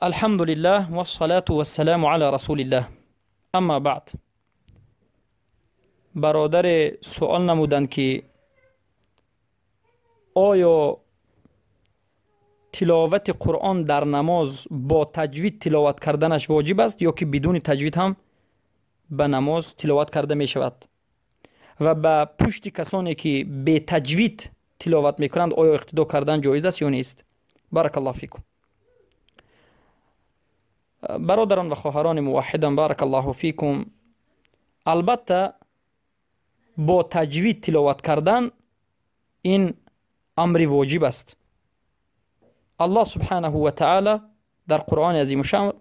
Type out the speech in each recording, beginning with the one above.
Алҳамдулиллаҳ вассалату вассаламу ала расулиллаҳ. Амма баъд. Бародаре суол намуданд, ки оё тиловати Қуръон дар намоз бо таҷвид тиловат карданаш воҷиб аст ё ки бидуни таҷвид ҳам ба намоз тиловат карда мешавад? Ва ба пушти касоне ки бетаҷвид тиловат мекунанд, оё иқтидо кардан ҷоиз аст ё нест? Баракаллоҳу фикум. Бародарон ва хоҳарони муваҳҳидам, баракаллоҳу фикум. Албатта, бо таҷвид тиловат кардан ин амри воҷиб аст. Аллоҳ субҳанаҳу ва таъала дар Қуръони азимушшаън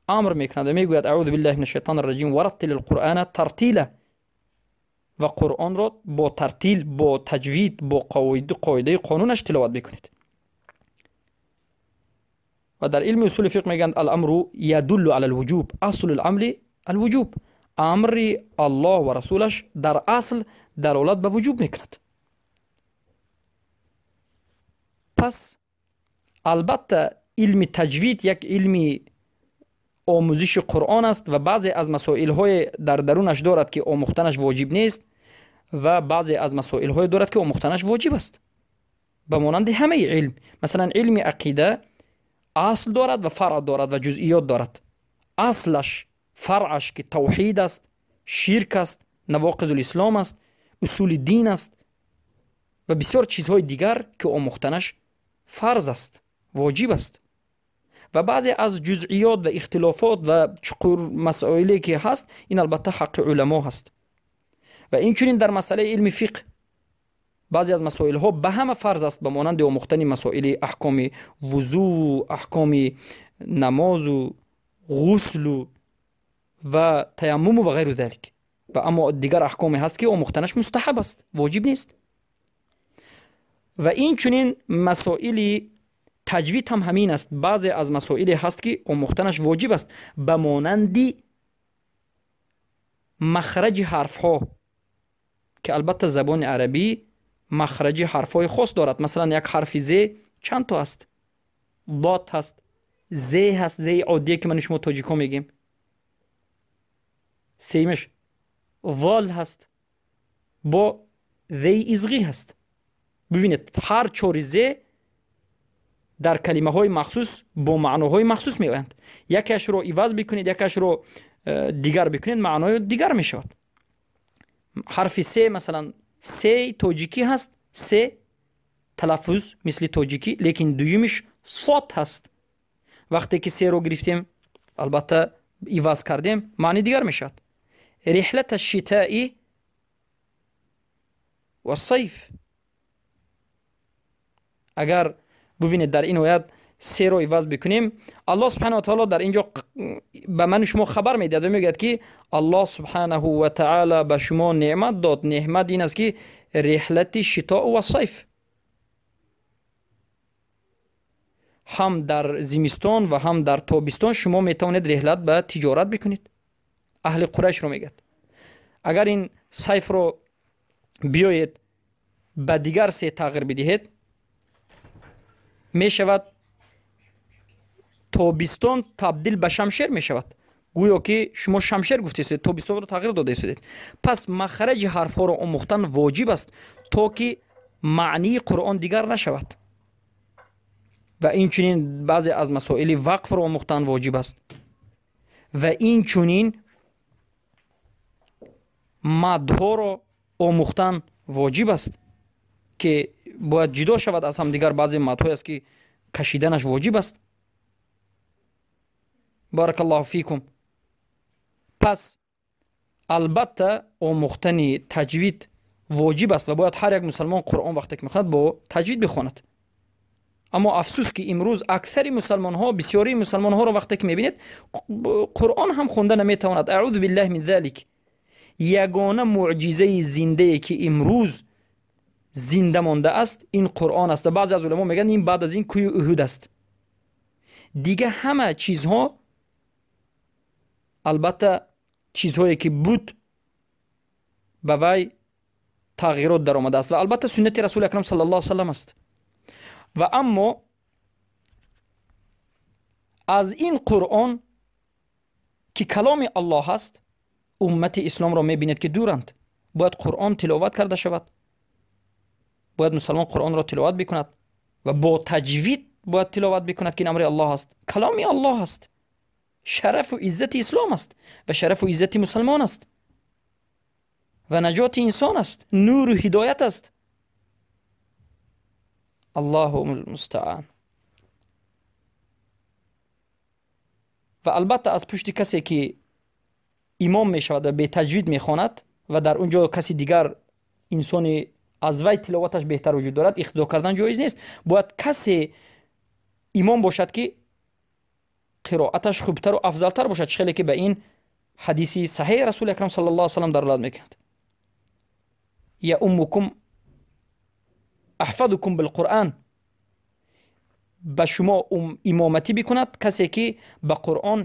амр мекунад ва мегӯяд: аъузу биллаҳи мина шайтони раҷим, вараттил қуръана тартила. Ва Қуръонро бо тартил, бо таҷвид, бо қоидаи қонунаш тиловат бикунед. Ва дар илми усули фиқҳ мегӯянд: аламру ядуллу ала алвуҷуб, аслу ламри алвуҷуб. Амри Аллоҳ ва расулаш дар асл далолат ба вуҷуб мекунад. Пас албатта, илми таҷвид як илми омӯзиши Қуръон аст ва баъзе аз масоилҳое дар дарунаш дорад, ки омӯхтанаш воҷиб нест, ва баъзе аз масоилҳое дорад, ки омӯхтанаш воҷиб аст, ба монанди ҳамаи илм. Масалан, илми ақида асл дорад ва фаръ дорад ва ҷузъиёт дорад. Аслаш, фаръаш, ки тавҳид аст, ширк аст, навоқизулислом аст, усули дин аст ва бисёр чизҳои дигар, ки омӯхтанаш фарз аст, воҷиб аст. Ва баъзе аз ҷузъиёт ва ихтилофот ва чуқур масоиле ки ҳаст, ин албатта ҳаққи уламо ҳаст. Ва инчунин дар масъалаи илми фиқҳ баъзе аз масоилҳо ба ҳама фарз аст, ба монанди омӯхтани масоили аҳкоми вузӯ, аҳкоми намозу ғуслу ва таяммуму ва ғайру залик. Ва аммо дигар аҳкоме ҳаст, ки омӯхтанаш мустаҳаб аст, воҷиб нест. Ва инчунин масоили таҷвид ҳам ҳамин аст. Баъзе аз масоиле ҳаст, ки омӯхтанаш воҷиб аст, ба монанди махраҷи ҳарфҳо, ки албатта забони арабӣ махраҷи ҳарфҳои хос дорад. Масалан, як ҳарфи зе чанд то аст? Дот ҳаст, зе ҳаст, зеи оддие, ки ману шумо тоҷикҳо мегӯем. Сеюмаш зол ҳаст, бо зеи изғӣ ҳаст. Бибинед, ҳар чори зе дар калимаҳои махсус бо маъноҳои махсус меоянд. Якеашро иваз бикунед, якеашро дигар бикунед, маънои дигар мешавад. Ҳарфи се, масалан, сеи тоҷикӣ ҳаст, се талаффуз мисли тоҷикӣ, лекин дуюмиш сот ҳаст. Вақте ки серо гирифтем, албатта иваз кардем, маъни дигар мешавад. Риҳлата шитаи ва сайф. Агар бубинед, дар ин оят серо иваз бикунем, Аллоҳ субҳанаҳу ва таъала дар ин ҷо ба ману шумо хабар медиҳад ва мегӯяд, ки Аллоҳ субҳанаҳу ва таъала ба шумо неъмат дод. Неъмат ин аст, ки риҳлати шитоу ва сайф, ҳам дар зимистон ва ҳам дар тобистон шумо метавонед реҳлат ба тиҷорат бикунед. Аҳли Қурайшро мегӯяд. Агар ин сайфро биёед ба дигар се тағйир бидиҳед, мешавад тобистон табдил ба шамшер мешавад. Гӯё ки шумо шамшер гуфтесудед, тобистонро тағйир додаесудед. Пас махраҷи ҳарфҳоро омӯхтан воҷиб аст, то ки маънии Қуръон дигар нашавад. Ва инчунин баъзе аз масоили вақфро омӯхтан воҷиб аст. Ва инчунин мадҳоро омӯхтан воҷиб аст, ки бояд ҷудо шавад аз ҳамдигар. Баъзе мадҳое аст, ки кашиданаш воҷиб аст. Баракаллоҳу фикум. Пас албатта, омӯхтани таҷвид воҷиб аст ва бояд ҳар як мусалмон Қуръон вақте ки мехонад, бо таҷвид бихонад. Аммо афсӯс, ки имрӯз аксари мусалмонҳо, бисёрии мусалмонҳоро вақте ки мебинед, Қуръон ҳам хонда наметавонад. Аъузу биллаҳи мин залик. Ягона муъҷизаи зиндае, ки имрӯз зинда мондааст, ин Қуръон аст. Ва баъзе аз уламо мегӯянд, ин баъд аз ин кӯи Уҳуд аст. Дига ҳама чизҳо, албатта, чизҳое ки буд, ба вай тағйирот даромадааст ва албатта суннати Расули акрам саллаллоҳу алайҳи васаллам аст. Ва аммо Аз ин Қуръон ки каломи Аллоҳ аст, уммати исломро мебинед ки дуранд. Бояд Қуръон тиловат карда шавад. Бояд мусалмон Қуръонро тиловат бикунад ва бо таҷвид бояд тиловат бикунад, ки ин амри Аллоҳ аст, каломи Аллоҳ аст, шарафу иззати ислом аст ва шарафу иззати мусалмон аст ва наҷоти инсон аст, нуру ҳидоят аст. Аллоҳу мустаан. Ва албатта аз пушти касе ки имом мешавад ва бетаҷвид мехонад ва дар он ҷо каси дигар инсони аз вай тиловаташ беҳтар вуҷуд дорад, иқтидо кардан ҷоиз нест. Бояд касе имом бошад ки қироаташ хубтару афзалтар бошад, чӣ хеле ки ба ин ҳадиси саҳеҳи Расули акрам саллаллоҳу алайҳи васаллам далолат мекунад. Яуммукум аҳфадукум билқуръан, ба шумо имоматӣ бикунад касе ки ба Қуръон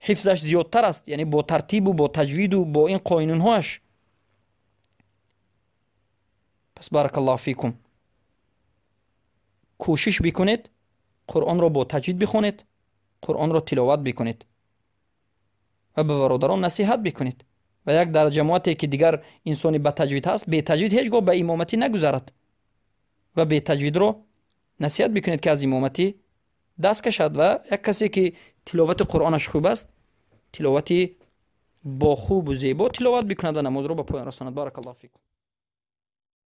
ҳифзаш зиёдтар аст, яъне бо тартибу бо таҷвиду бо ин қонунҳояш. Пас баракаллоҳу фикум, кӯшиш бикунед Қуръонро бо таҷвид бихонед, Қуръонро тиловат бикунед ва ба бародарон насиҳат бикунед. Ва як дар ҷамоате ки дигар инсони ба таҷвид ҳаст, бетаҷвид ҳеҷ гоҳ ба имоматӣ нагузарад ва бетаҷвидро насиҳат бикунед ки аз имоматӣ даст кашад ва як касе ки тиловати Қуръонаш хуб аст, тиловати бо хубу зебо тиловат бикунад ва намозро ба поён расонад. Баракаллоҳу фикум.